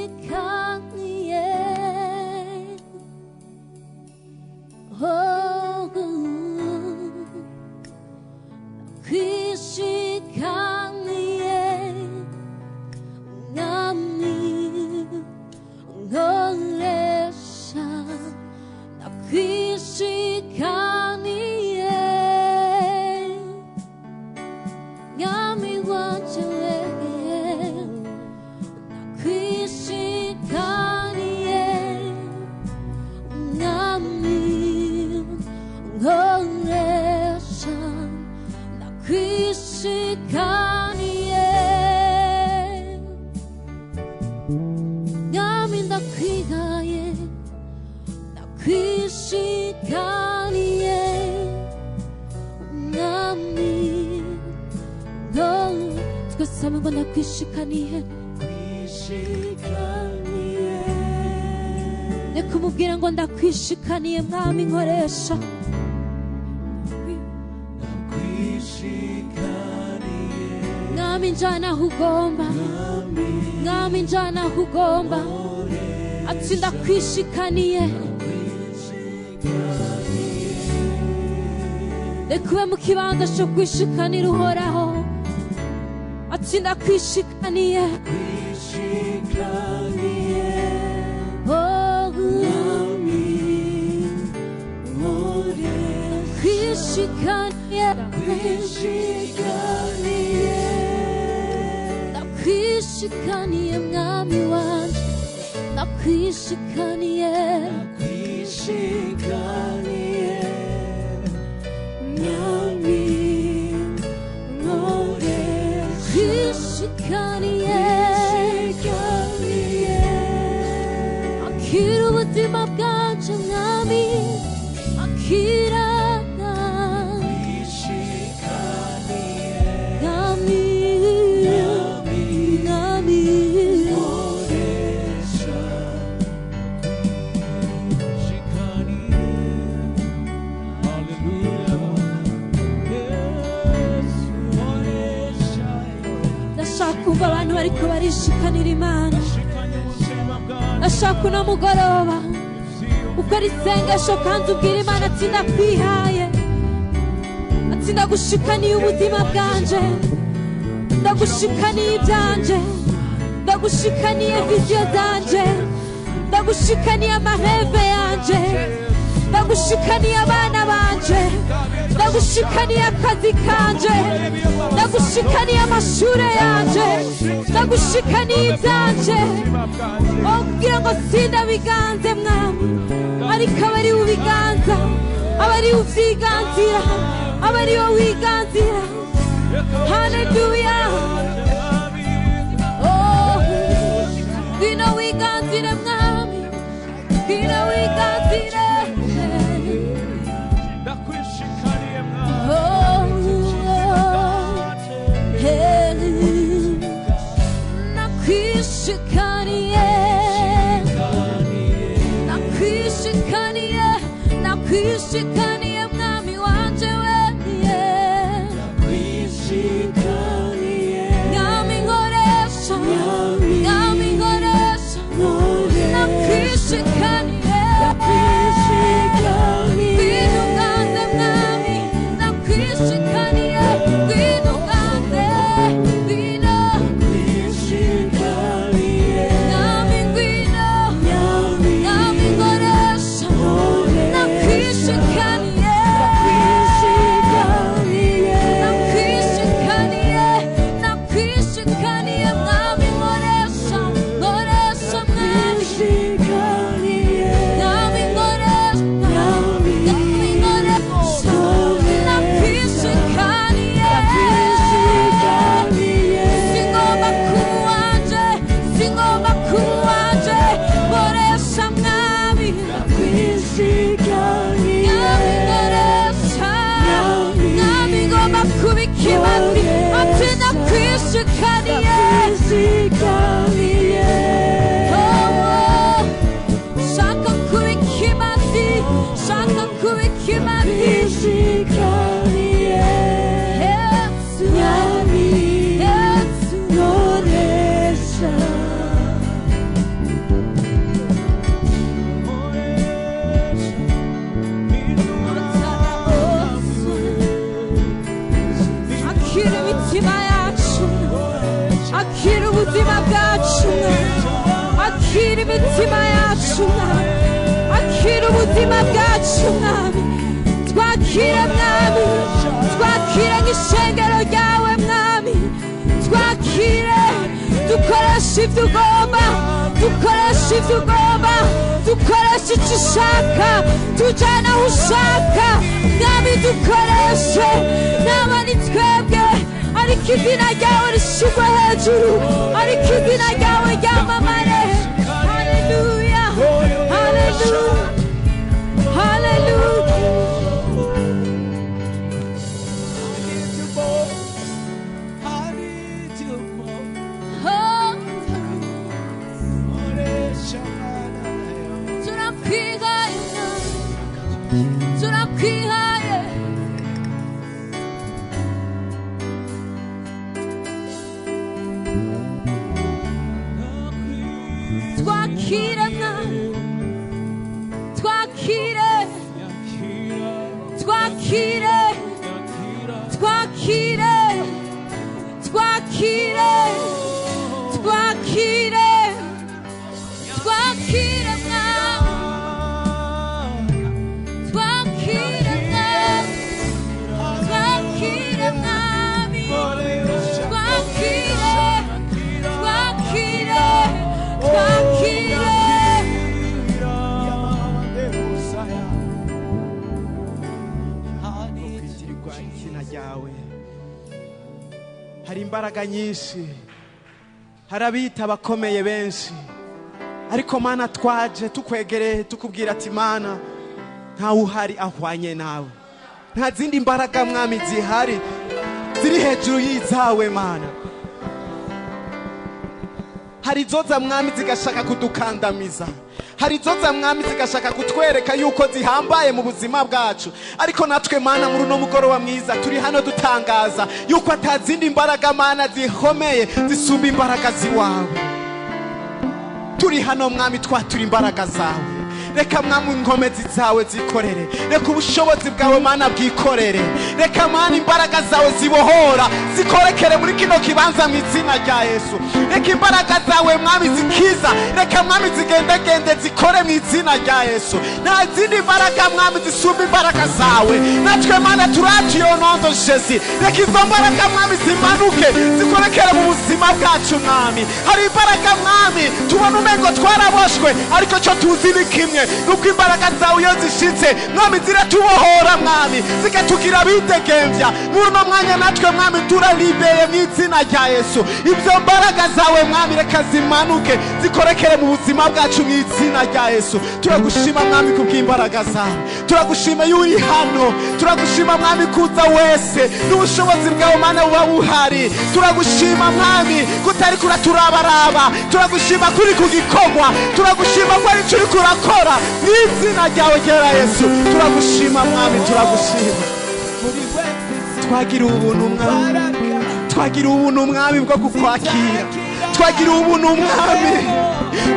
Ndakwishikaniye, oh, ndakwishikaniye, mwami nkoresha, ndakwishikaniye, mwami wanje we, ndakwishikaniye, mwami nkoresha, ndakwishikaniye, mwami ndakwihaye, ndakwishikaniye, mwami twese hamwe ngo ndakwishikaniye. Reka umubwire ngo ndakwishikaniye mwami nkoresha, mwami njana aho ugomba, mwami njana aho ugomba, ati ndakwishikaniye. Reka ube mu kibanza cyo kwishikanira Uhoraho, ati ndakwishikaniye. Oh, ndakwishikaniye, ndakwishikaniye mwami wanje, ndakwishikaniye, kwishikaniye, akira ubuzima bwanje mwami, akira mwami, mwami. Ndashaka kumva abantu bariko barishikanira Imana. Ndashaka uno mugoroba ukora isengesho kandi ubwira Imana ati ndakwihaye, ati ndagushikaniye ubuzima bwanje, ndagushikaniye ibyanje, ndagushikaniye viziyo zanje, ndagushikaniye amaheve yanje, ndagushikaniye abana banje, ndagushikaniye akazi kanje, ndagushikaniye amashure yanje, ndagushikaniye ibyanje. Kugira ngo sindabiganze mwami, ariko aba ari ubiganza, aba ari uvyiganzira, aba ari wowe wiganzira. Haleluya. Oh, ngwino wiganzire mwami, ngwino wiganzire. Oh, hey, ndakwishikaniye, ndakwishikaniye, ndakwishikaniye mwami wanje we, mwami nkoresha, mwami nkoresha, ndakwishikaniye, ngwino uganze mwami, ndakwishikaniye, ngwino uganze, ngwino mwami, ngwino mwami nkoresha, ndakwishikaniye, ndakwishikaniye, ndakwishikaniye mwami nkoresha, nkoresha mwami, mwami nkoresha, mwami nkoresha, ndakwishikaniye. Singomba kuba uwanje, singomba kuba uwanje, nkoresha mwami, mwami nkoresha, mwami ngomba kuba ikimazi, ati ndakwishikaniye. Oh, shaka kuba ikimazi, shaka kuba ikimazi. Yesu, Yesu. Akira ubuzima bwacu Mwami, akira imitima yacu Mwami, akira ubuzima bwacu Mwami. Twakire Mwami, twakire nk'ishengero ryawe Mwami, twakire, dukoreshe ibyo ugomba, dukoreshe ibyo ugomba, dukoreshe icyo ushaka, tujyane aho ushaka Mwami, dukoreshe. Naba ni twebwe, ariko izina ryawe rishyirwe hejuru, ariko izina ryawe ryamamare. Haleluya, haleluya, haleluya. I need you more. I need you more. Oh, turakwihaye Mwami, turakwihaye. Twakire Mwami, twakire, twakire, twakire, twakire, twakire, twakire Mwami, twakire Mwami, twakire Mwami, twakire, twakire, twakire. Kwitirirwa izina ryawe. Hari imbaraga nyinshi, hari abita abakomeye benshi, ariko Mana twaje tukwegereye tukubwira ati Mana, ntawe uhari ahwanye nawe, nta zindi mbaraga Mwami zihari ziri hejuru y'izawe Mana. Hari izoza Mwami zigashaka kudukandamiza, hari izoza Mwami zigashaka kutwereka yuko zihambaye mu buzima bwacu, ariko natwe Mana muri uno mugoroba mwiza turi hano dutangaza yuko atazindi mbaraga Mana zikomeye zisumba imbaraga ziwawe. Turi hano Mwami twatura imbaraga zawe. Reka Mwami inkomezi zawe zikorere, reka ubushobozi bwawe Mana bwikorere, reka Mana imbaraga zawe zibohora zikorekere muri kino kibanza mu izina rya Yesu. Reka imbaraga zawe Mwami zikiza, reka Mwami zigendagende zikore mu izina rya Yesu. Nta zindi mbaraga Mwami zisumba imbaraga zawe. Natwe Mana turatuye nondo Jesi, reka izo mbaraga Mwami zimanuke zikorekere mu buzima bwacu Mwami. Hari imbaraga Mwami tubona umengo twaraboshwe, ariko cyo tuzi ni kimwe, nuko imbaraga zawe iyo zishitse Mwami ziratubohora Mwami, zikatugira abidegemvya. Muri uno mwanya natwe Mwami turalibeye mu izina rya Yesu. Ibyo mbaraga zawe Mwami reka zimanuke zikorekere mu buzima bwacu mu izina rya Yesu. Turagushima Mwami kubw'imbaraga zawe, turagushima iyo uri hano, turagushima Mwami kuza wese n'ubushobozi bwawe Mana buba buhari. Turagushima Mwami kutari kuraturabaraba, turagushima kuri ku gikorwa, turagushima ko ari cyo uriko urakora mu izina ryawe ryera Yesu. Turagushima Mwami, turagushima. Twagira ubuntu Mwami, twagira ubuntu Mwami bwo kukwakira, twagira ubuntu Mwami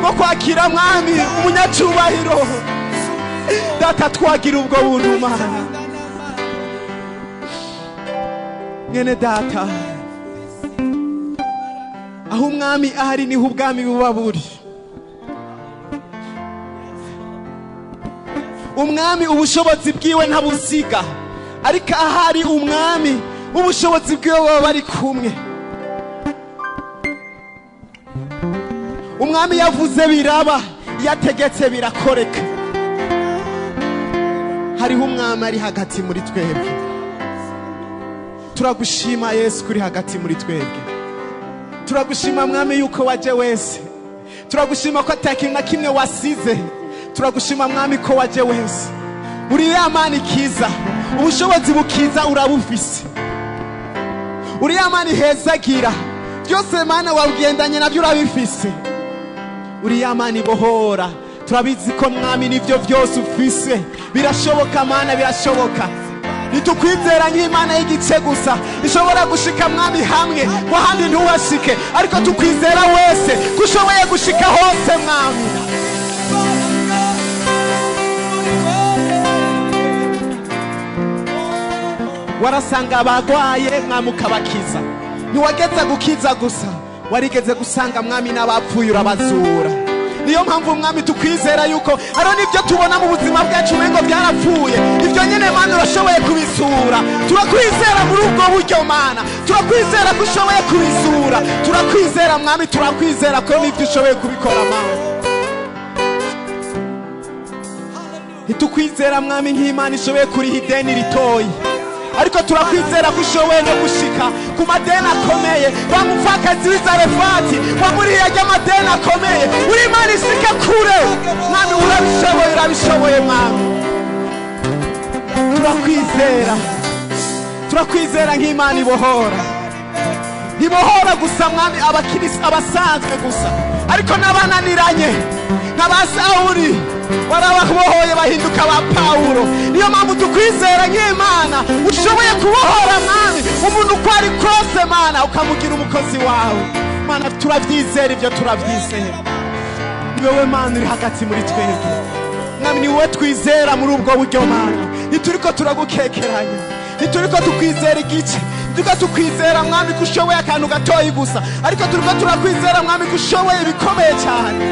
bwo kwakira Mwami umunyacubahiro Data, twagira ubwo buntu Mana. Mwene Data, aho umwami ahari niho ubwami buba buri. Umwami ubushobozi bwiwe ntabusiga, ariko ahari umwami ubushobozi bwiwe baba bari kumwe. Umwami yavuze biraba, yategetse birakoreka. Hariho umwami ari hagati muri twebwe. Turagushima Yesu kuri hagati muri twebwe. Turagushima Mwami yuko waje wese, turagushima ko atakintu na kimwe wasize. Turagushima Mwami ko waje wese, uri ya Mana ikiza, ubushobozi bukiza urabufise, uri ya Mana ihezagira byose Mana wagendanye nabyo urabifise, uri ya Mana ibohora. Turabizi ko Mwami nivyo byose ufise, birashoboka Mana, birashoboka. Nitukwizera nk'Imana y'igice gusa ishobora gushika Mwami hamwe ngo ahandi ntuhashike, ariko tukwizera wese ko ushoboye gushika hose Mwami. Warasanga abagwaye Mwami ukabakiza, ntiwageza gukiza gusa, Warigeze gusanga, Mwami, n'abapfuye urabazura. Niyo mpamvu, Mwami, tukwizera yuko hariho n'ibyo tubona mu buzima bwacu umengo byarapfuye, ibyo nyine, Mana, urashoboye kubisura. Turakwizera muri ubwo buryo, Mana. Turakwizera ko ushoboye kubisura. Turakwizera, Mwami, turakwizera ko n'ibyo ushoboye kubikora, Mana. Ntitukwizera, Mwami, nk'Imana ishoboye kuriha ideni ritoyi, ariko turakwizera ko ushoboye no gushika ku madeni akomeye. Wa mupfakazi w'i Zarefati wamuriye ry'amadeni akomeye. Uri Imana ishika kure, Mwami. Urabishoboye, urabishoboye, Mwami. Turakwizera, turakwizera nk'Imana ibohora. Ntibohora gusa, Mwami, abakirisi abasanzwe gusa, ariko n'abananiranye nka ba Sawuri warababohoye bahinduka ba Pawulo. Niyo mpamvu tukwizera nk'Imana ushoboye kubohora, Mwami, umuntu uko ari kose, Mana, ukamugira umukozi wawe. Mana, turabyizera ibyo, turabyizera. Ni wowe Mana uri hagati muri twebwe, Mwami. Ni wowe twizera muri ubwo buryo, Mana. Ntituriko turagukekeranya, ntituriko tukwizera igice, ntituriko tukwizera, Mwami, ko ushoboye akantu gatoyi gusa, ariko turiko turakwizera, Mwami, ko ushoboye ibikomeye cyane.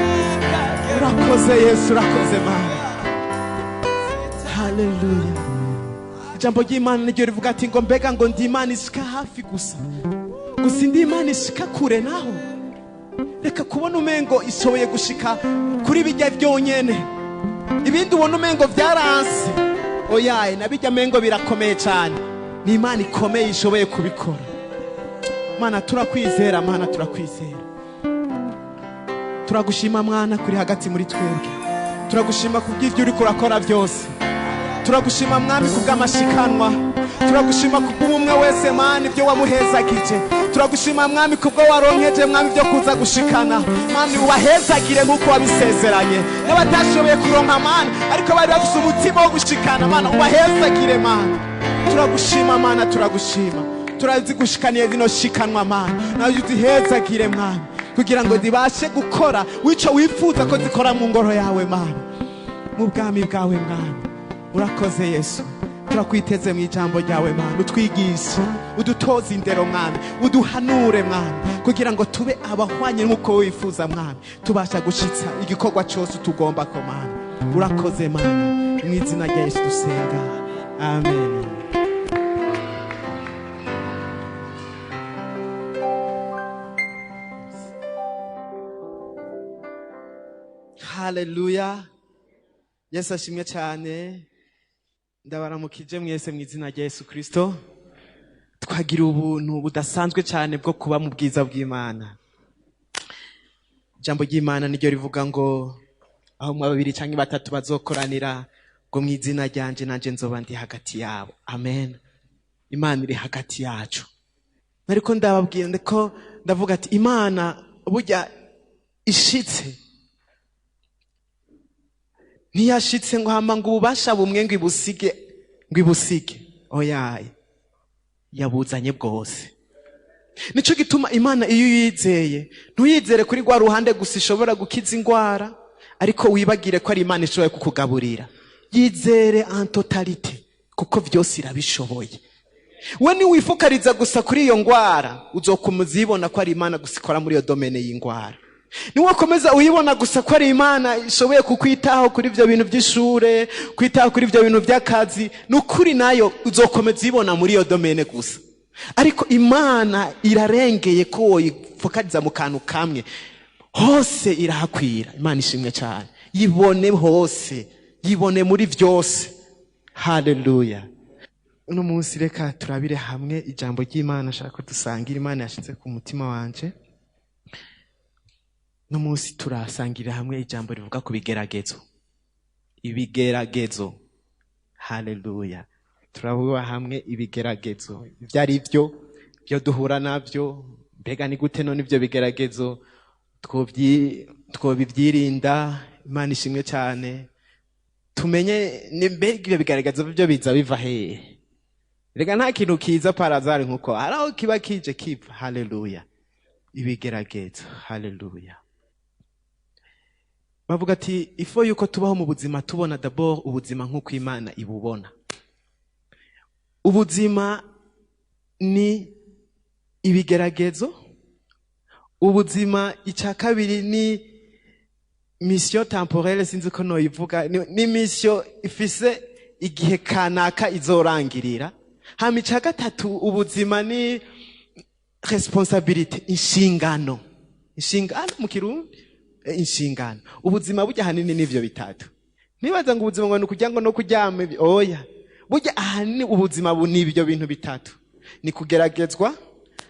Urakoze Yesu, urakoze Mana. Haleluya. Ijambo ry'Imana niryo rivuga ati ngo: "Mbega ngo ndi Imana ishika hafi gusa gusa, indi Imana ishika kure naho?" Reka kubona umengo ishoboye gushika kuri bijya byonyene, ibindi ubona umengo byaranse. Oyaye, nabijya mengo birakomeye cyane. Ni Imana ikomeye ishoboye kubikora. Mana, turakwizera. Mana, turakwizera. Turagushima, Mwana, kuri hagati muri twebwe. Turagushima kubw'ibyo uriko urakora byose. Turagushima, Mwami, kubw'amashikanwa. Turagushima kubw'umwe wese, Mana, ibyo wamuhezagije. Turagushima, Mwami, kubwo waronkeje, Mwami, ibyo kuza gushikana. Mwami, ubahezagire nk'uko wabisezeranye. N'abatashoboye kuronka, Mana, ariko bari bafise umutima wo gushikana, Mana, ubahezagire. Mana, turagushima. Mana, turagushima. Turazigushikaniye zino shikanwa, Mana, nawe uzihezagire, Mwami, kugira ngo zibashe gukora wico wifuza ko zikora mu ngoro yawe, Mana, mu bwami bwawe. Mwami, urakoze. Yesu, turakwiteze mu ijambo ryawe, Mana. Utwigishe, udutoze indero, Mwami, uduhanure, Mwami, kugira ngo tube abahwanye nk'uko wifuza, Mwami, tubasha gushitsa igikorwa cyose utugomba ko. Mana, urakoze. Mana, mu izina rya Yesu dusenga, amen. Haleluya, Yesu ashimwe cyane. Ndabaramukije mwese mu izina rya Yesu Kristo. Twagira ubuntu budasanzwe cyane bwo kuba mu bwiza bw'Imana. Ijambo ry'Imana niryo rivuga ngo: "Aho mwa babiri cyangwa batatu bazokoranira ngo mu izina ryanje, nanjye nzoba ndi hagati yabo." Amen. Imana iri hagati yacu. Ariko ndababwira ndiko ndavuga ati Imana burya ishitse, ntiyashitse ngo hama ngo ububasha bumwe ngo ibusige. Oyaye, yabuzanye bwose. Nico gituma Imana iyo uyizeye, ntuyizere kuri rwa ruhande gusa ishobora gukiza indwara, ariko wibagire ko ari Imana ishoboye kukugaburira. Yizere en totalité, kuko byose irabishoboye. We niwifukariza gusa kuri iyo ndwara, uzokuma uzibona ko ari Imana gusa ikora muri iyo domaine y'indwara. Niwakomeza uyibona gusa ko ari Imana ishoboye kukwitaho kuri ibyo bintu by'ishure, kwitaho kuri ibyo bintu by'akazi, ni ukuri nayo uzokomeza uyibona muri iyo domaine gusa. Ariko Imana irarengeye ko woyifokariza mu kantu kamwe. Hose irahakwira. Imana ishimwe cyane. Yibone hose, yibone muri byose. Haleluya. Uno munsi reka turabire hamwe ijambo ry'Imana. Ashaka ko dusangira, Imana yashyize ku mutima wanje. Uno munsi turasangirira hamwe ijambo rivuga ku bigeragezo, ibigeragezo. Haleluya. Turavuga hamwe ibigeragezo ibyo ari byo, byo duhura nabyo. Mbega ni gute none ibyo bigeragezo twobibyirinda? Imana ishimwe cyane. Tumenye ni mbega ibyo bigeragezo byo biza biva hehe. Reka, nta kintu kiza par hasard, nkuko hari aho kiba kije kiva. Haleluya. Ibigeragezo, haleluya. Bavuga ati ifo yuko tubaho mu buzima tubona d'abord ubuzima nk'uko Imana ibubona. Ubuzima ni ibigeragezo. Ubuzima icya kabiri ni mission temporelle, sinzi ko noyivuga, ni mission ifise igihe kanaka izorangirira. Hama icya gatatu, ubuzima ni responsabilité, inshingano. Inshingano mu Kirundi, inshingano. Ubuzima burya ahanini nivyo bitatu. Nibaza ngo ubuzima ngo ni ukurya, ngo no kuryama, oya. Burya ahanini ubuzima bu ni ibyo bintu bitatu: ni kugeragezwa,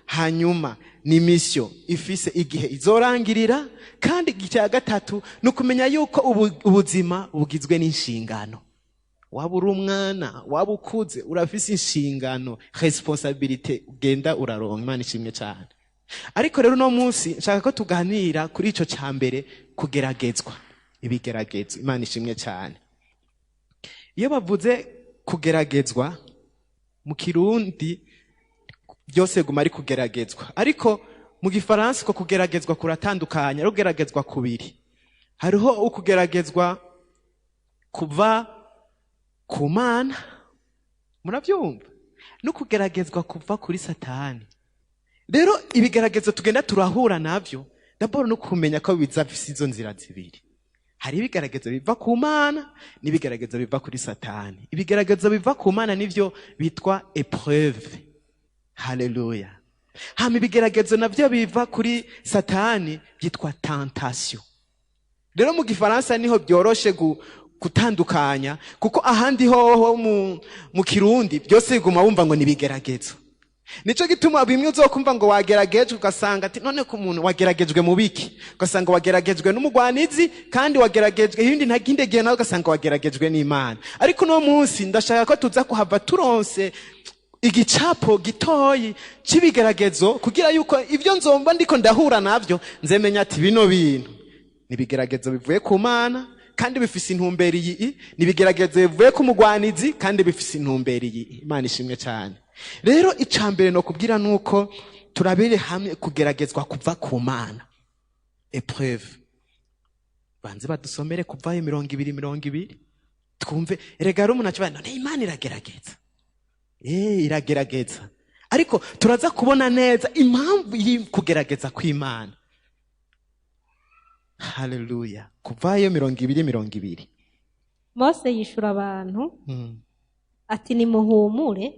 hanyuma ni mission ifise igihe izorangirira, kandi icya gatatu ni ukumenya yuko ubuzima bugizwe n'inshingano. Waba uri umwana, waba ukuze, urafise inshingano, responsabilité, ugenda uraronka. Imana ishimwe cyane. Ariko rero uno munsi nshaka ko tuganira kuri ico ca mbere, kugeragezwa, ibigeragezo. Imana ishimwe cyane. Iyo bavuze kugeragezwa mu Kirundi, byose guma ari kugeragezwa, ariko mu Gifaransa uko kugeragezwa kuratandukanye. Ari kugeragezwa kubiri: hariho ukugeragezwa kuva ku Mana, murabyumva, no kugeragezwa kuva kuri Satani. Rero ibigeragezo tugenda turahura navyo, d'abord no kumenya ko biza bifise izo nzira zibiri. Hari ibigeragezo biva ku Mana n'ibigeragezo biva kuri Satani. Ibigeragezo biva ku Mana nivyo bitwa épreuve, haleluya. Hama ibigeragezo navyo biva kuri Satani byitwa tentation. Rero mu Gifaransa niho byoroshe gutandukanya, kuko ahandi hoho mu Kirundi byose biguma wumva ngo ni ibigeragezo. Nico gituma bimwe uzokumva ngo wageragejwe, ugasanga ati: "None ko umuntu wageragejwe mu biki?" Ugasanga wageragejwe n'umugwanizi, kandi wageragejwe ibindi ntakindi gihe nawe ugasanga wageragejwe n'Imana. Ariko uno munsi ndashaka ko tuza kuhava turonse igicapo gitoyi c'ibigeragezo, kugira yuko ibyo nzomba ndiko ndahura navyo nzemenya ati: "Bino bintu ni ibigeragezo bivuye ku Mana kandi bifise intumbero iyi, ni ibigeragezo bivuye ku mugwanizi kandi bifise intumbero iyi." Imana ishimwe cyane. Rero ica mbere no kubwira nuko turabere hamwe kugeragezwa kuva ku Mana, épreuve. Banze badusomere Kuvayo 20:20, twumve. Erega rero umuntu akibaza: "None Imana iragerageza?" Iragerageza, ariko turaza kubona neza impamvu kugerageza kw'Imana. Haleluya. Kuvayo 20:20. Mose yishura abantu ati: "Nimuhumure,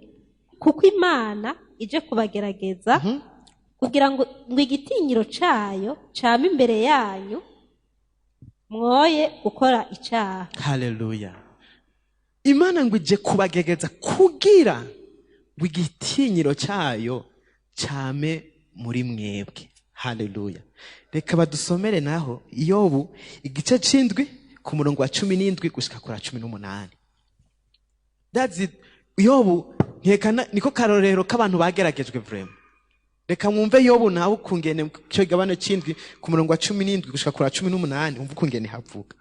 kuko Imana ije kubagerageza kugira ngo igitinyiro cayo came imbere yanyu, mwoye gukora icaha." Haleluya. Imana ngo ije kubagerageza kugira ngo igitinyiro cyayo cyame muri mwebwe. Haleluya. Reka badusomere naho Iyobu igice c'indwi, ku murongo wa 17 gushika kuri 18. That's it. Yobu nkekana niko karorero k'abantu bageragejwe vraiment. Reka mwumve Yobu nawe ukungene, cyo gabane c'indwi, ku murongo wa 17 gushika kuri 18, wumve ukungene havuga.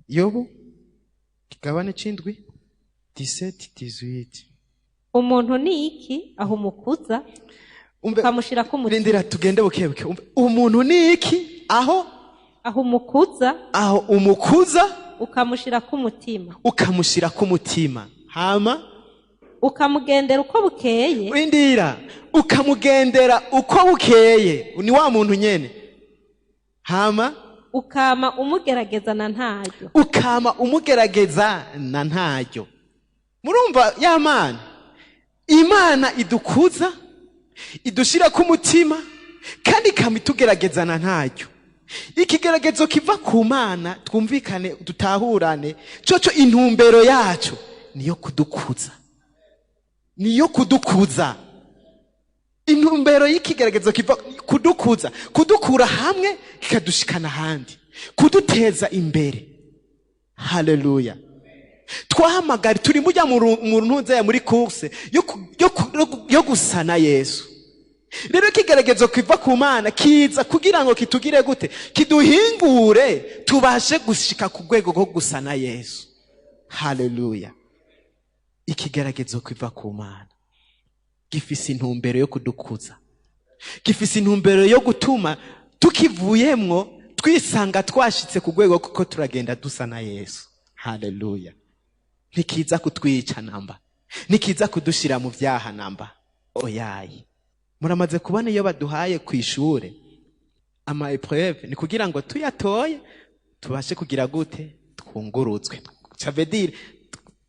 Yobu kigabane c'indwi, 17, 18. Umuntu ni iki aho umukuza Umve, ukamushirako umutima? Rindira, tugende bukebuke. Umve, umuntu ni iki aho Aho umukuza aho umukuza ukamushirako umutima, ukamushirako umutima, hama ukamugendera uko bukeye. Rindira, ukamugendera uko bukeye, ni wa muntu nyene, hama ukama umugerageza na ntaryo. Ukama umugerageza na ntaryo. Murumva ya Mana, Imana idukuza, idushira ku mutima, kandi ikama itugerageza na ntaryo. Ikigeragezo kiva ku Mana, twumvikane, dutahurane, coco intumbero yaco niyo kudukuza, niyo kudukuza. Intumbero y'ikigeragezo kiva kudukuza, kudukura hamwe kikadushikana ahandi, kuduteza imbere. Haleluya. Twahamagara turi mujya mu ntuze, muri course yo gusana Yesu. Rero ikigeragezo kiva ku Mana kiza kugira ngo kitugire gute? Kiduhingure, tubashe gushika ku rwego rwo gusana Yesu. Haleluya. Ikigeragezo kiva ku Mana gifise intumbero yo kudukuza, gifise intumbero yo gutuma tukivuyemwo twisanga twashitse ku rwego kuko turagenda dusa na Yesu. Haleluya. Ntikiza kutwica namba, ntikiza kudushira mu vyaha namba, oyayi. Muramaze kubona iyo baduhaye ku ishure Ama épreuve ni kugira ngo tuyatoye tubashe kugira gute? Twungurutswe, ça veut dire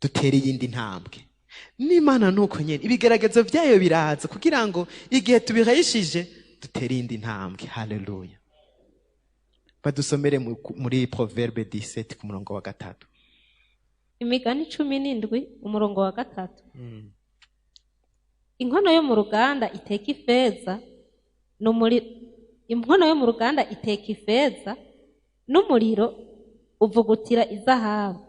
dutere iyindi ntambwe. N'Imana nuko nyene, ibigeragezo byayo biraza kugira ngo igihe tubihayishije dutere iyindi ntambwe. Haleluya! Badusomere muri Proverbe 17 ku murongo wa 3. Imigani 17, umurongo wa 3: Inkono yo mu ruganda iteka ifeza inkono yo mu ruganda iteka ifeza, n'umuriro uvugutira izahabu,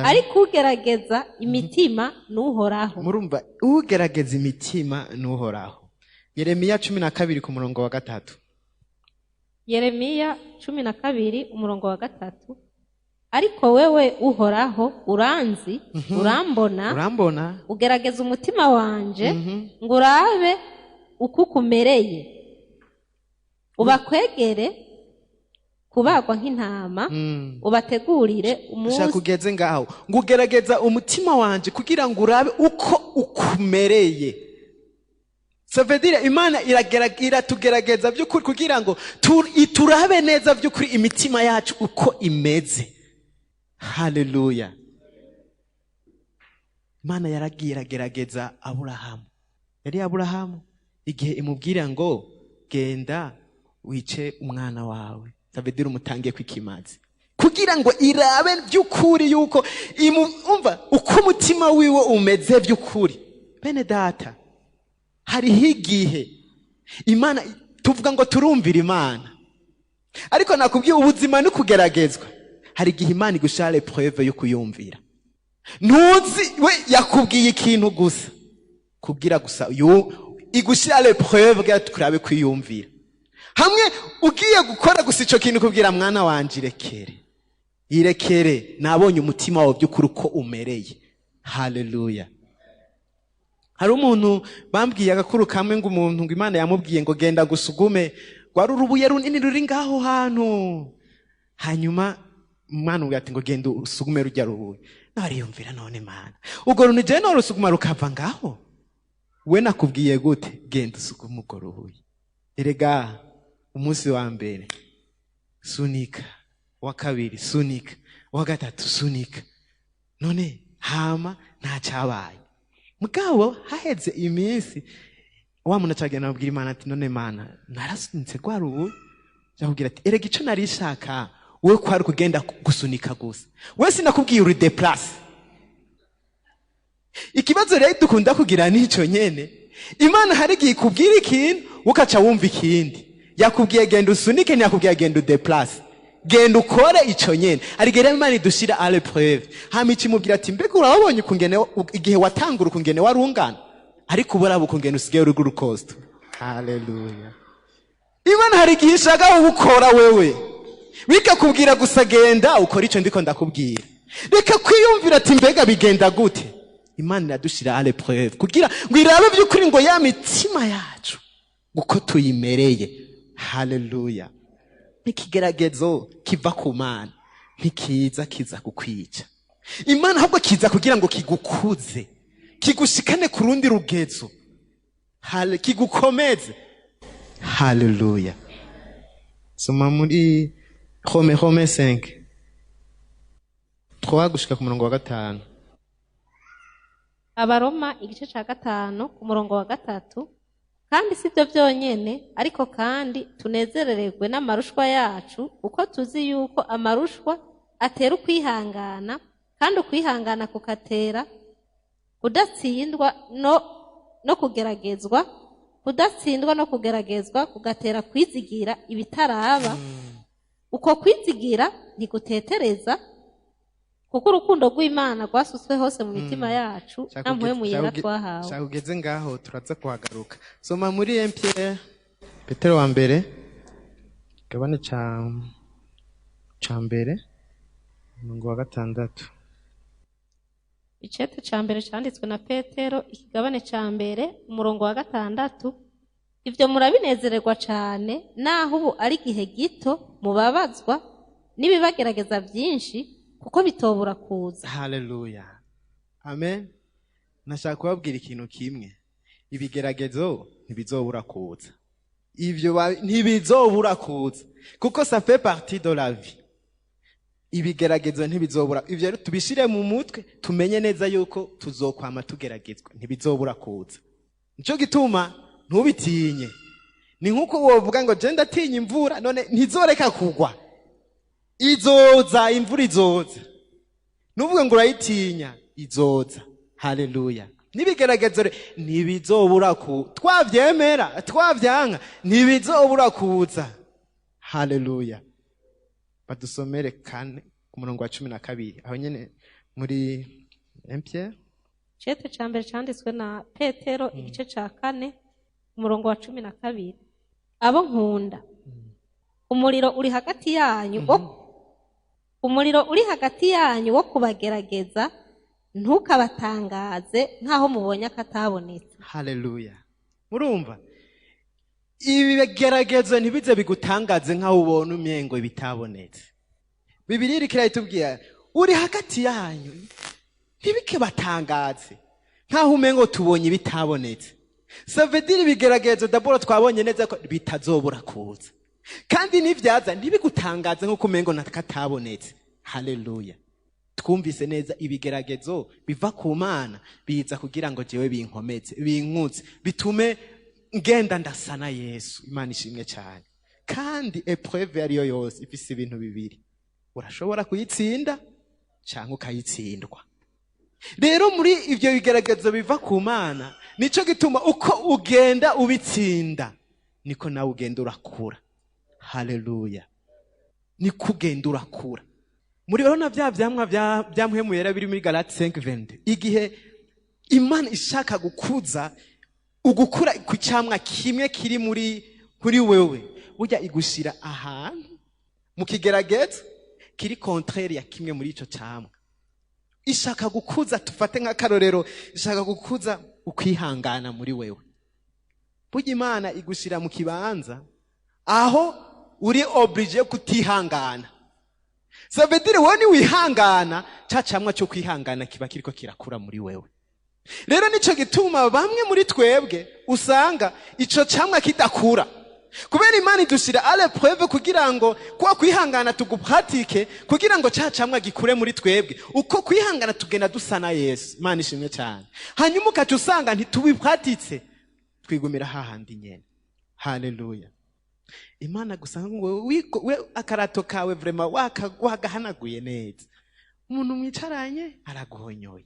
ariko ugerageza imitima n'Uhoraho. Murumva, ugerageza imitima n'Uhoraho. Yeremiya 12 ku murongo wa 3. Yeremiya 12, umurongo wa 3: Ariko wewe Uhoraho uranzi, urambona. Urambona. Ugerageza umutima wanje ngo urabe uko ukumereye, ubakwegere kubagwa nk'intama, ubategurire Ushaka umunsi. Ugeze ngaho ngo ugerageza umutima wanje kugira ngo urabe uko ukumereye. Ça veut dire Imana iratugerageza by'ukuri kugira ngo iturabe neza by'ukuri imitima yacu uko imeze. Haleluya! Imana yaragiye iragerageza Aburahamu, yari Aburahamu, igihe imubwira ngo genda wice umwana wawe, ça veut dire umutange kw'ikimazi, kugira ngo irabe by'ukuri yuko umva uko umutima wiwe umeze by'ukuri. Bene data, hariho igihe Imana tuvuga ngo turumvira Imana, ariko nakubwiye, ubuzima ni kugeragezwa. Hari igihe Imana igushyira l'épreuve yo kuyumvira. Ntuzi we yakubwiye ikintu gusa kubwira gusa igushyira l'épreuve kugira turabe kwiyumvira. Hamwe ugiye gukora gusa ico kintu, kubwira mwana wanje irekere, irekere, nabonye umutima wawe by'ukuri uko umereye. Haleluya! Hari umuntu bambwiye agakuru kamwe, ngo umuntu ngo Imana yamubwiye ngo genda gusugume rwari urubuye runini ruri ngaho hantu. Hanyuma umwana ubwo ati ngo genda usugume rujya rubuye. Nawe ariyumvira: none Mana, urwo runtu jewe norusuguma rukava ngaho? We nakubwiye gute? Genda usugume urwo rubuye. Erega umunsi wa mbere sunika, uwa kabiri sunika, uwa gatatu sunika, none hama nta cyabaye. Mugabo haheze iminsi, wa muntu acagenda abwira Imana ati: none Mana, narasunitse rwa rubuye. Yakubwira ati: erega ico narishaka wewe kwari kugenda gusunika gusa, we sinakubwiye uri déplace. Ikibazo rero dukunda kugira nico nyene. Imana hari igihe ikubwira ikintu, ukaca wumva ikindi. Yakubwiye genda usunike, ntiyakubwiye genda udéplace, genda ukore ico nyene. Hari igihe rero Imana idushira à l'épreuve, hama ikimubwira ati: mbega urababonye ukungene igihe watangura ukungene warungana, ariko ubu uraba ukungene usigaye uri gurukosto. Haleluya! Imana hari igihe ishaka ubukora, wewe bikakubwira gusa genda ukora ico ndiko ndakubwira, reka kwiyumvira ati mbega bigenda gute. Imana iradushira à l'épreuve kugira ngo irabe by'ukuri ngo ya mitima yacu uko tuyimereye. Haleluya! Ikigeragezo kiva ku Mana ntikiza kiza kukwica Imana, ahubwo kiza kugira ngo kigukuze, kigushikane ku rundi rugezo, kigukomeze. Haleluya! Soma muri Rome 5 3 gushika ku murongo wa 5. Abaroma igice ca 5 ku murongo wa 3: Kandi si byo byonyene, ariko kandi tunezerererwe n'amarushwa yacu, kuko tuzi yuko amarushwa atera ukwihangana, kandi ukwihangana kukatera kudatsindwa no kugeragezwa, kudatsindwa no kugeragezwa kugatera kwizigira ibitaraba. Uko kwizigira ntigutetereza, kuko urukundo rw'Imana rwasutswe hose mu mitima yacu na Mpwemu Yera twahawe. Shaka ugeze ngaho, turaza kuhagaruka. Soma muri 1 Pierre, Petero wa mbere, gabane ca mbere, umurongo wa 6. Icete ca mbere canditswe na Petero, ikigabane ca mbere, umurongo wa 6: Ivyo murabinezererwa cane, naho ubu ari igihe gito mubabazwa n'ibibagerageza vyinshi, kuko bitobura kuza. Haleluya, amen. Nashaka kubabwira ikintu kimwe: ibigeragezo ntibizobura kuza. Ivyo ntibizobura kuza, kuko ça fait partie de la vie. Ibigeragezo ntibizobura. Ivyo rero tubishire mu mutwe, tumenye neza yuko tuzokwama tugeragezwa, ntibizobura kuza. Nico gituma ntubitinye. Ni nkuko wovuga ngo je ndatinya imvura, none ntizoreka kugwa, izoza, imvura izoza. Nuvuge ngo urayitinya, izoza. Haleluya! N'ibigeragezo ntibizobura ku twavyemera, twavyanka, ntibizobura kuza. Haleluya! Badusomere 4 ku murongo wa 12, aho nyene muri Pierre. Icete ca mbere canditswe na Petero, igice ca 4, umurongo wa 12: "Abo nkunda, umuriro uri hagati yanyu wo umuriro uri hagati yanyu wo kubagerageza ntukabatangaze nk'aho mubonye akatabonetse." Haleluya! Murumva, ibigeragezo ntibize bigutangaze nk'aho ubona umyengo ibitabonetse. Bibiliya iriko irayitubwira, uri hagati yanyu ntibike batangaze nk'aho umengo tubonye ibitabonetse. Ça veut dire ibigeragezo d'abord twabonye neza ko bitazobura kuza, kandi nivyaza ntibigutangaze nk'uko umengo nakatabonetse. Haleluya! Twumvise neza, ibigeragezo biva ku Mana biza kugira ngo jewe binkomeze, binkutse, bitume ngenda ndasa na Yesu. Imana ishimwe cyane. Kandi épreuve ariyo yose ifise ibintu bibiri: urashobora kuyitsinda cyangwa ukayitsindwa. Rero muri ibyo bigeragezo biva ku Mana, nico gituma uko ugenda ubitsinda niko nawe ugenda urakura. Haleluya! Niko ugenda urakura. Muri urabona bya vyamwa bya Mpwemu Yera biri muri Galati 5:22. Igihe Imana ishaka gukuza ugukura ku cyamwa kimwe kiri muri kuri wewe, burya igushira ahantu mu kigeragezo kiri contraire ya kimwe muri ico camwa ishaka gukuza. Tufate nk'akarorero, ishaka gukuza ukwihangana muri wewe. Burya Imana igushira mu kibanza aho uri obligé kutihangana. Ça veut dire wowe niwihangana, ca camwa cyo kwihangana kiba kiriko kirakura muri wewe. Rero nico gituma bamwe muri twebwe usanga ico camwa kidakura, kubera Imana idushira à l'épreuve kugira ngo kwa kwihangana tugupratike, kugira ngo ca camwa gikure muri twebwe. Uko kwihangana tugenda dusa na Yesu. Imana ishimwe cyane. Hanyuma ukaca usanga ntitubipratitse, twigumira hahandi nyene. Haleluya! Imana gusa ngo we akarato kawe vraiment wagahanaguye neza, umuntu mwicaranye araguhonyoye,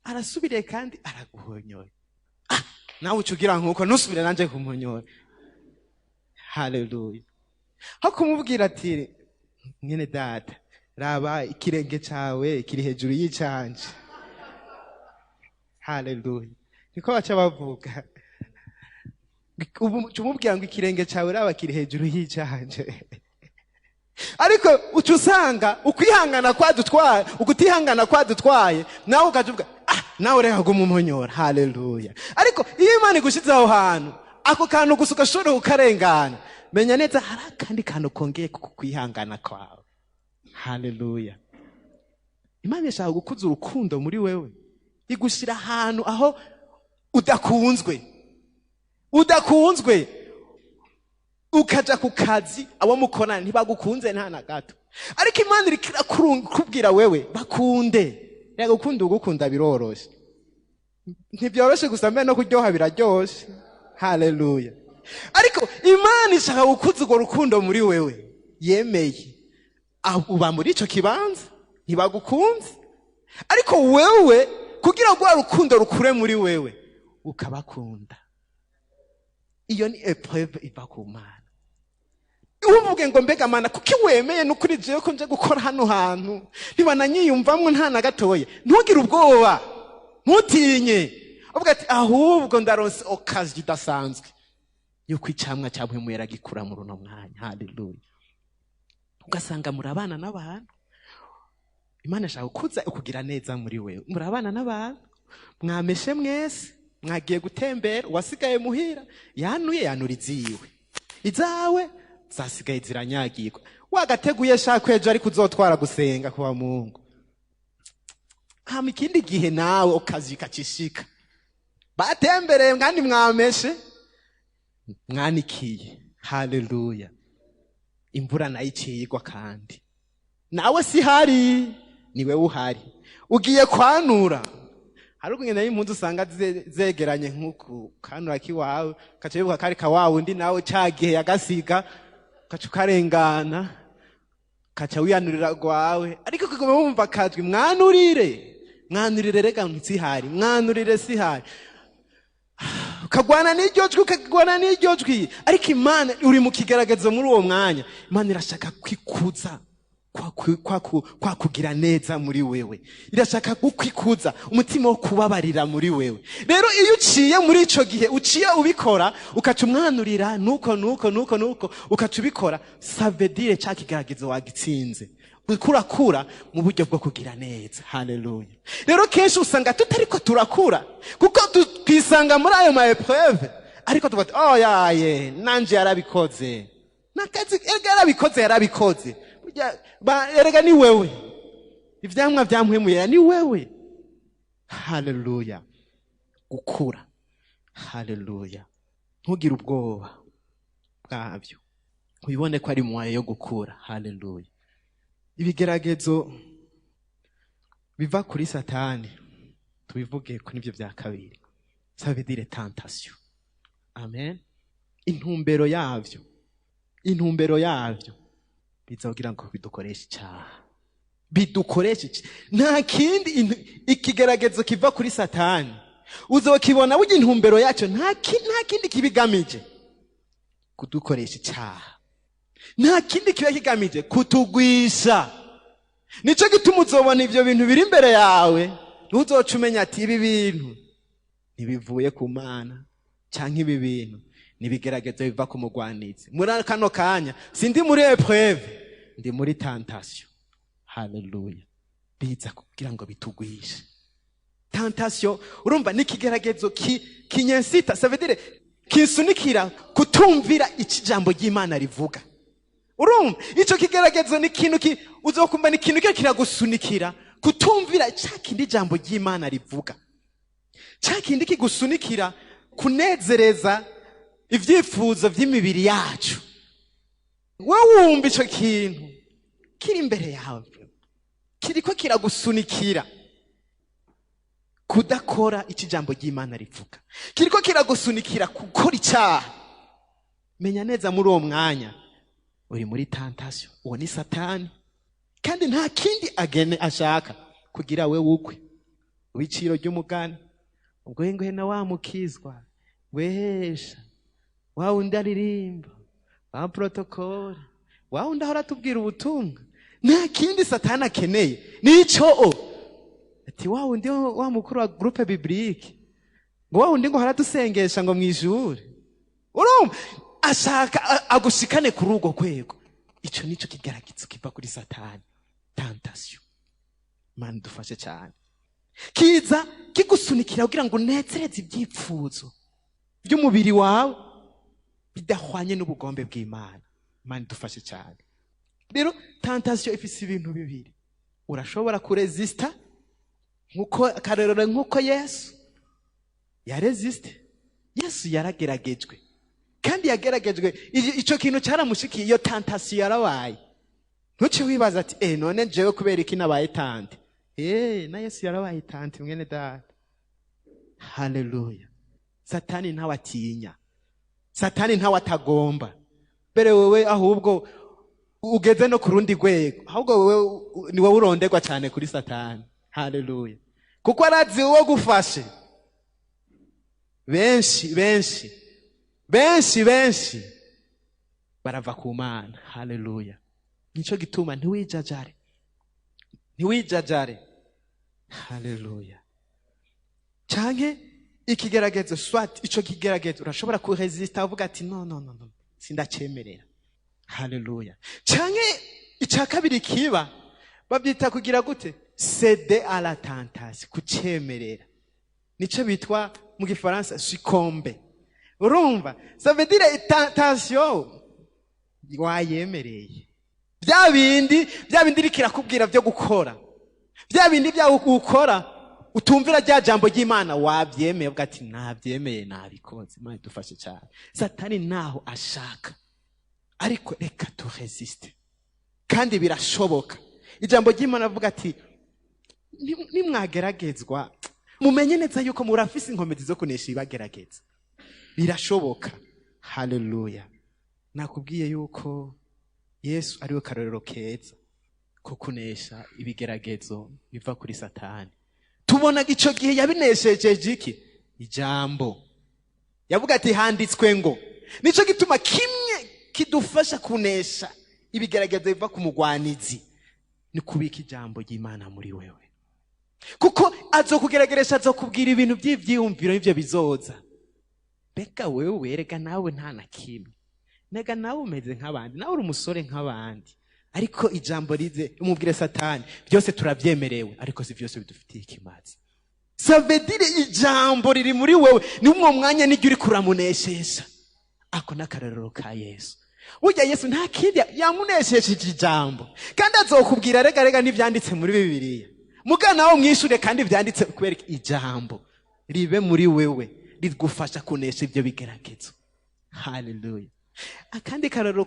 arasubiriye kandi araguhonyoye. Ah, nawe uca ugira nkuko ntusubire nanje kumuhonyora. Haleluya! Aho kumubwira ati: "Mwene data, raba ikirenge cawe kiri hejuru y'icanje." Haleluya! Niko baca bavuga. Ubu uca umubwira ngo ikirenge cawe raba kiri hejuru y'icanje, ariko uca usanga ukwihangana kwadutwaye, ukutihangana kwadutwaye, nawe ukaca uvuga: "Ah, nawe reka guma umunyora." Haleluya! Ariko iyo Imana igushize aho hantu, ako kantu gusa ugashobora kukarengana, menya neza hari akandi kantu kongeye ku kwihangana kwawe. Haleluya! Imana ishaka gukuza urukundo muri wewe, igushyira ahantu aho udakunzwe, udakunzwe, ukaja ku kazi, abo mukorana ntibagukunze nta na gato, ariko Imana iriko irakubwira wewe bakunde. Reka, gukunda ugukunda biroroshe, ntibyoroshe gusa, mbere no kuryoha biraryoshe. Haleluya! Ariko Imana ishaka gukuza urwo rukundo muri wewe. Yemeye uba muri ico kibanza ntibagukunze, ariko wewe kugira ngo rwa rukundo rukure muri wewe ukabakunda. Iyo ni épreuve iva ku Mana. Uvuge ngo: "Mbega Mana, kuki wemeye n'ukuri jewe ko nje gukora hano hantu ntibananyiyumvamwo nta na gatoya?" Ntugire ubwoba, ntutinye. Uvuga ati: "Ahubwo ndaronse occasion idasanzwe yuko icamwa cya Mpwemu Yera gikura muri uno mwanya." Haleluya! Ugasanga murabana n'abantu, Imana ishaka gukuza ukugira neza muri wewe. Murabana n'abantu, mwameshe mwese, mwagiye gutembera, uwasigaye muhira yanuye, yanura iziwe, izawe zasigaye ziranyagirwa, wagateguye shaka ejo ariko uzotwara gusenga kuba Mungu. Hama ikindi gihe nawe ukazi kacishika, batembereye kandi mwameshe. Mwanikiye, haleluya, imvura nayo iciye igwa, kandi nawe si hari, niwe uhari, ugiye kwanura. Hari ukugenda n'impunzu usanga zegeranye nk'uku, kanura kiwawe, ukaca wibuka kari ka wa wundi nawe ca gihe yagasiga, ukaca ukarengana, ukaca wiyanurira rwawe, ariko ukaguma wumva akajwi: "Mwanurire, mwanurire, rega nsihari, mwanurire, sihari." Ukagwana n'iryo jwi, ukagwana n'iryo jwi. Ariko Imana, uri mu kigaragazo muri uwo mwanya, Imana irashaka kwikuza kwa kugira neza muri wewe, irashaka kwikuza umutima wo kubabarira muri wewe. Rero iyo uciye muri ico gihe, uciye ubikora, ukaca umwanurira nuko nuko nuko nuko, ukaca ubikora, ça veut dire ca kigaragazo wagitsinze, uriko urakura mu buryo bwo kugira neza. Haleluya. Rero kenshi usanga tutariko turakura, kuko twisanga muri ayo ma épreuves, ariko tuvuga ati: "Oh yaye, nanje yarabikoze nakazi, erega yarabikoze, yarabikoze. Burya, erega ni wewe, ivyamwa vyampwemuyera ni wewe." Haleluya. Gukura, haleluya. Ntugire ubwoba bwabyo, ubibone ko ari moyen yo gukura. Haleluya. Ibigeragezo biva kuri Satani, tubivuge ko nibyo bya kabiri, ça veut dire tentation. Amen. Intumbero yavyo biza kugira ngo bidukoreshe icyaha, bidukoreshe nta kindi. Ikigeragezo kiva kuri Satani uzokibona burya intumbero yacyo nta kindi kibigamije, kudukoresha icyaha. Nta kindi kiba kigamije, kutugwisha. Nicyo gituma uzobona ibyo bintu biri imbere yawe, ntuzoca umenya ati ibi bintu ntibivuye ku Mana, cyangwa ibi bintu nibigeragezo biva ku mugwanizi. Muri kano kanya sindi muri épreuve, ndi muri tentation. Haleluya. Biza kugira ngo bitugwishe. Tentation, urumva, ni ikigeragezo kinyensita, ça veut dire kinsunikira kutumvira iki jambo ry'Imana rivuga. Urumva, ico kigeragezo ni ikintu uzokumva ni ikintu kiriko kiragusunikira kutumvira ca kindi jambo ry'Imana rivuga, ca kindi kigusunikira kunezereza ibyifuzo by'imibiri yacu. Wowe wumva ico kintu kiri imbere yawe, kiriko kiragusunikira kudakora icyo ijambo ry'Imana rivuga, kiriko kiragusunikira gukora icyaha, menya neza muri uwo mwanya uri muri tentation. Uwo ni Satani, kandi nta kindi agene ashaka kugira we wukwe w'iciro ry'umugani, ubwo nguhe na wa mukizwa wehesha, wa wundi aririmba, wa protocole, wa wundi ahora atubwira ubutumwa. Nta kindi Satani akeneye, nico o ati wa wundi wa mukuru wa groupe biblique, ngo wa wundi ngo haradusengesha ngo mwijure. Urumva, ashaka agushikane kuri urwo rwego. Ico nico kigaragazo kiva kuri Satani, tentation. Mana dufashe cyane. Kiza kigusunikira kugira ngo unezereze ibyipfuzo by'umubiri wawe bidahwanye n'ubugombe bw'Imana. Imana idufashe cyane. Rero tentation ifise ibintu bibiri: urashobora kurezista, nkuko akarorero nkuko Yesu yareziste. Yesu yarageragejwe, kandi yageragejwe, ico kintu cyaramushikiye, iyo tentation yarabaye. Ntuce wibaza ati: "Eh, none jewe kubera iki nabaye tenté?" Eh, na Yesu yarabaye tenté, mwene data. Haleluya. Satani ntawe atinya, Satani ntawe atagomba. Mbere wewe ahubwo ugeze no ku rundi rwego, ahubwo wewe ni wowe uronderwa cyane kuri Satani. Haleluya. Kuko arazi uwo gufashe. Benshi, benshi, benshi, benshi barava ku Mana. Haleluya. Nico gituma ntiwijajare, ntiwijajare. Haleluya. Canke ikigeragezo, soit ico kigeragezo urashobora kurezista, uvuga ati: "No, no, no, no, sindacemerera." Haleluya. Canke icya kabiri kiba, babyita kugira gute? Céder à la tentation, kucemerera. Nico bitwa mu Gifaransa succomber. Urumva, ça veut dire tentation wayemereye, bya bindi, bya bindi iriko irakubwira byo gukora, bya bindi bya ukora. Utumvira rya jambo ry'Imana wabyemeye, uvuga ati nabyemeye, nabikoze. Imana idufashe cyane. Satani naho ashaka, ariko reka turesiste, kandi birashoboka. Ijambo ry'Imana avuga ati nimwageragezwa mumenye neza yuko murafise inkomezi zo kunesha ibagerageza. Birashoboka. Haleluya. Nakubwiye yuko Yesu ariwe karorero keza ko kunesha ibigeragezo biva kuri Satani. Tubona ico gihe yabineshejeje iki? Ijambo. Yavuga ati handitswe ngo. Nico gituma kimwe kidufasha kunesha ibigeragezo biva ku mugwanizi ni kubika ijambo ry'Imana muri wewe, kuko azokugerageresha, azokubwira ibintu by'ivyiyumviro n'ivyo bizoza. Mbega wewe, erega nawe nta na kimwe, nega nawe umeze nk'abandi, nawe uri umusore nk'abandi. Ariko ijambo rize umubwire Satani, byose turabyemerewe, ariko si byose bidufitiye ikimazi. Ça veut dire ijambo riri muri wewe, ni umwo mwanya niryo uri kuramuneshesha. Ako n'akarorero ka Yesu. Burya Yesu nta kindi yamuneshesheje, ijambo. Kandi azokubwira rega rega n'ivyanditse muri Bibiliya, muga nawe mwishure kandi vyanditse. Kubera ijambo ribe muri wewe, rigufasha kunesha ibyo bigeragezo. Haleluya. Akandi karorero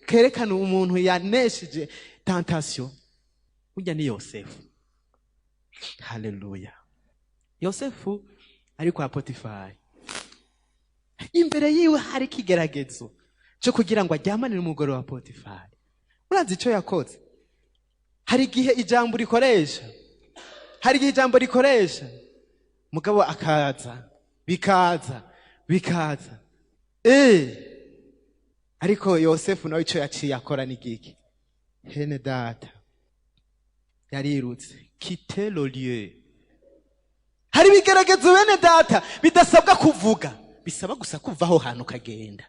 kerekana umuntu yanesheje tentation burya ni Yosefu. Haleluya. Yosefu ari kwa Potifari, imbere yiwe hari ikigeragezo cyo kugira ngo aryamane n'umugore wa Potifari. Urazi icyo yakoze? Hari igihe ijambo rikoresha, hari igihe ijambo rikoresha, mugabo akaza, bikaza, bikaza. Ariko Yosefu nawe icyo yaciye akora ni giki? Hene data, yarirutse, quitter le lieu. Hari ibigeragezo, bene data, bidasabwa kuvuga, bisaba gusa kuva aho hantu ukagenda.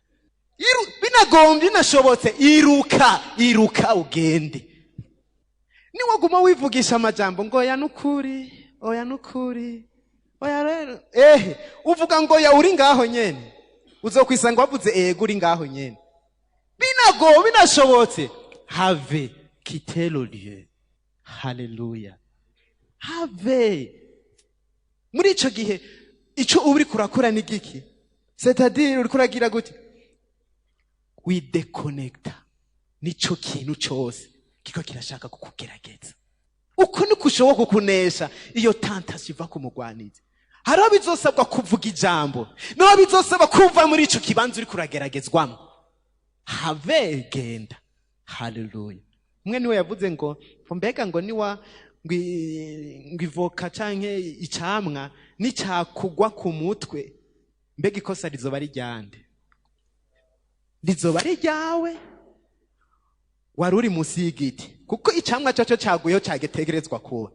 Binagombye, binashobotse, iruka, iruka ugende. Niwaguma wivugisha amajambo ngo oya nukuri, oya nukuri, oya rero, ehe, uvuga ngo ya uri ngaho nyene, uzokwisanga wavuze ego uri ngaho nyene. Binago binashobotse, have, quitter le lieu. Haleluya. Have. Muri ico gihe ico uba uriko urakora ni giki? C'est-à-dire uriko uragira gute? Widéconnecta nico kintu cose kiko kirashaka kukugerageza. Uko niko ushoboka kunesha iyo tentation iva ku mugwanizi. Hariho bizosabwa kuvuga ijambo, niho bizosaba kuva muri ico kibanza uriko urageragezwamo. Have, genda. Haleluya. Umwe niwe yavuze ngo mbega ngo niwa ngo ivoka canke icamwa nicakugwa ku mutwe, mbega ikosa rizoba ari ryande? Rizoba ari ryawe wari uri munsi y'igiti, kuko icamwa cyoco caguyeho cagitegerezwa kuba.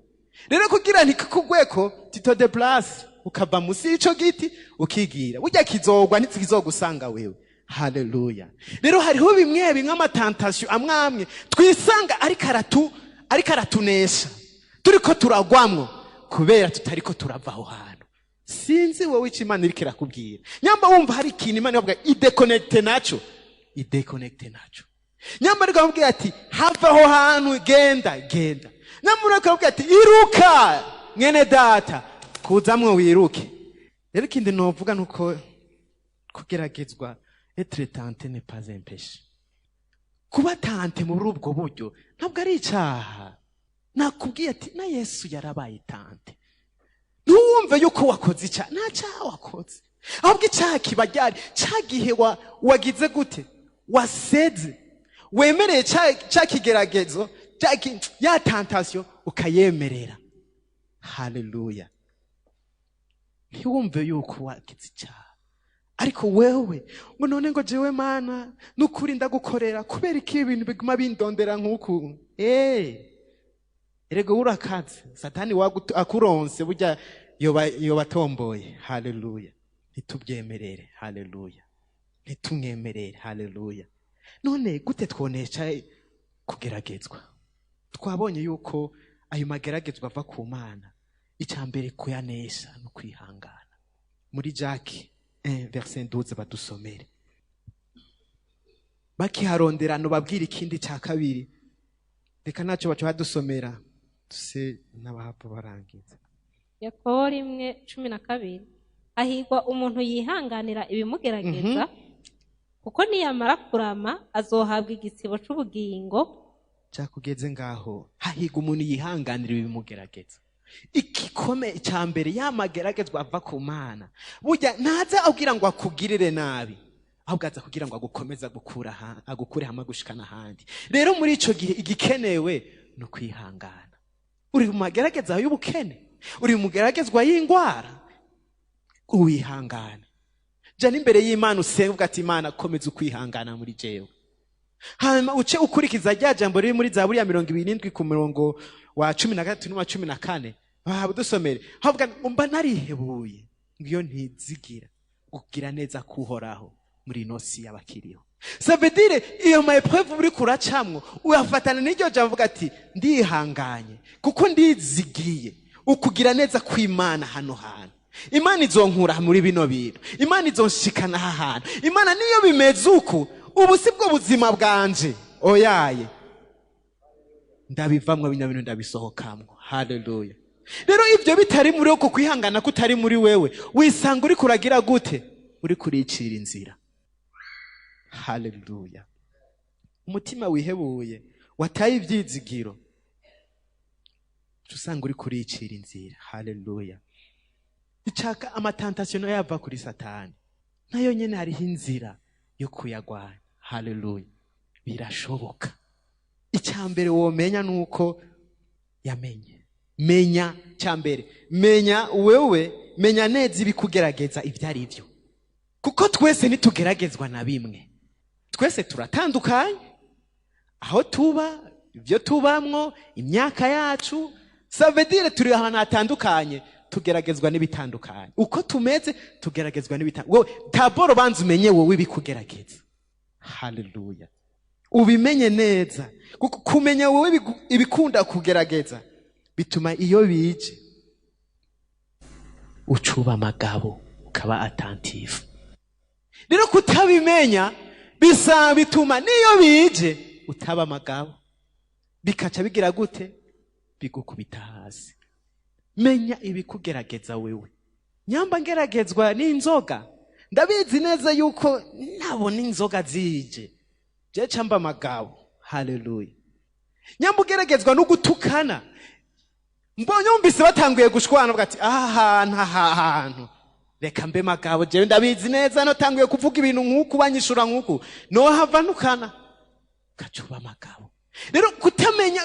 Rero kugira ntikikugweko, tu te déplaces, ukava munsi y'ico giti ukigira. Burya kizogwa, ntikizogusanga wewe. Haleluya. Rero hariho bimwe bimwe, amatentations amwe amwe twisanga ariko aratunesha, turiko turagwamwo kubera tutariko turava aho hantu. Sinzi wowe ico Imana iriko irakubwira. Nyamba wumva hari ikintu Imana ibavuga, idéconnecte naco, idéconnecte naco. Nyamba ariko aramubwira ati hava aho hantu, genda, genda. Nyamba ariko aramubwira ati iruka, mwene data, kuzamwo wiruke. Rero ikindi novuga nuko kugeragezwa, être tenté n'est pas un péché. Kuba tenté muri ubwo buryo ntabwo ari icaha. Nakubwiye ati na Yesu yarabaye tenté. Ntuwumve yuko wakoze icyaha. Nta cyaha wakoze, ahubwo icyaha kiba ryari? Cya gihe wagize gute? Waseze, wemereye cya kigeragezo, ya tentation ukayemerera. Haleluya. Ntiwumve yuko wagize icyaha. Ariko wewe ngo none ngo jewe Mana nukuri ndagukorera, kubera iki ibintu biguma bindondera nk'uku? Erega urakaze, Satani akuronse burya yoba atomboye. Haleluya. Ntitubyemerere. Haleluya. Ntitumwemerere. Haleluya. None gute twonesha kugeragezwa? Twabonye yuko ayo mageragezwa ava ku Mana. Icya mbere kuyanesha no kwihangana. Muri Jacques 1 verset 12 badusomere, bakiharonderano babwira ikindi cya kabiri. Reka ntacyo baca badusomera, tuse n'abahapfa barangiza. Yakobo 1:12: Hahigwa umuntu yihanganira ibimugerageza, kuko niyamara kurama azohabwa igitsibo c'ubugingo. Cyakugeze ngaho. Hahigwa umuntu yihanganira ibimugerageza. Igikomeye cya mbere, yamageragezwa ava ku Mana, burya ntaza abwira ngo akugirire nabi, ahubwo aza kugira ngo agukomeze, agukure hamwe agushikana ahandi. Rero muri ico gihe igikenewe ni ukwihangana. Uri mu magerageza y'ubukene, uri mu mageragezwa y'indwara, uwihangana. Jya n'imbere y'Imana usenga, uvuga ati: "Imana, komeza ukwihangana muri jewe." Hanyuma uce ukurikiza rya jambo riri muri Zaburi ya 27 ku murongo wa 13 n'uwa 14. Waba dusomere, havuga ngo: "Mba narihebuye ngo iyo ntizigira kugira neza kuhoraho muri ino si y'abakiriho." Ça veut dire iyo ma épreuve uri kuracamwo, uyafatana n'iryo jambo, uvuga ati: "Ndihanganye kuko ndizigiye ukugira neza kw'Imana hano hantu. Imana izonkura muri bino bintu, Imana izonshikana aha hantu. Imana niyo bimeze uku, ubu si bwo buzima bwanje, oyaye, ndabivamwo bino bintu, ndabisohokamwo." Haleluya! Rero ibyo bitari muri uko kwihangana kutari muri wewe, wisanga uri kuragira gute? Uri kuricira inzira. Haleluya! Umutima wihebuye, wataye ibyizigiro, uca usanga uri kuricira inzira. Haleluya! Icaka ama tentations nayo yava kuri Satani, nayo nyene hariho inzira yo kuyagwanya. Haleluya! Birashoboka. Icya mbere womenya ni uko yamenye, menya cya mbere, menya wewe, menya neza ibikugerageza ibyo ari byo, kuko twese ntitugeragezwa na bimwe. Twese turatandukanye, aho tuba, ibyo tubamwo, imyaka yacu. Ça veut dire turi ahantu hatandukanye, tugeragezwa n'ibitandukanye. Uko tumeze, tugeragezwa n'ibitandukanye. Wowe d'abord banza umenye wowe ibikugerageza. Haleluya! Ubimenye neza, kuko kumenya wowe ibikunda kugerageza bituma iyo bije ucuba amagabo, ukaba attentif. Rero kutabimenya bisa bituma niyo bije utaba amagabo, bikaca bigira gute? Bigukubita hasi. Menya ibikugerageza wewe. Nyamba ngeragezwa n'inzoga, ndabizi neza yuko nabona inzoga zije je camba amagabo. Haleluya! Nyamba ugeragezwa no gutukana, mbonye yumvise batanguye gushwana, uvuga ati: "Aha hantu, aha hantu reka mbe magabo, jewe ndabizi neza notanguye kuvuga ibintu nk'uku, banyishura nk'uku, nohava ntukana." Gacuba amagabo. Rero kutamenya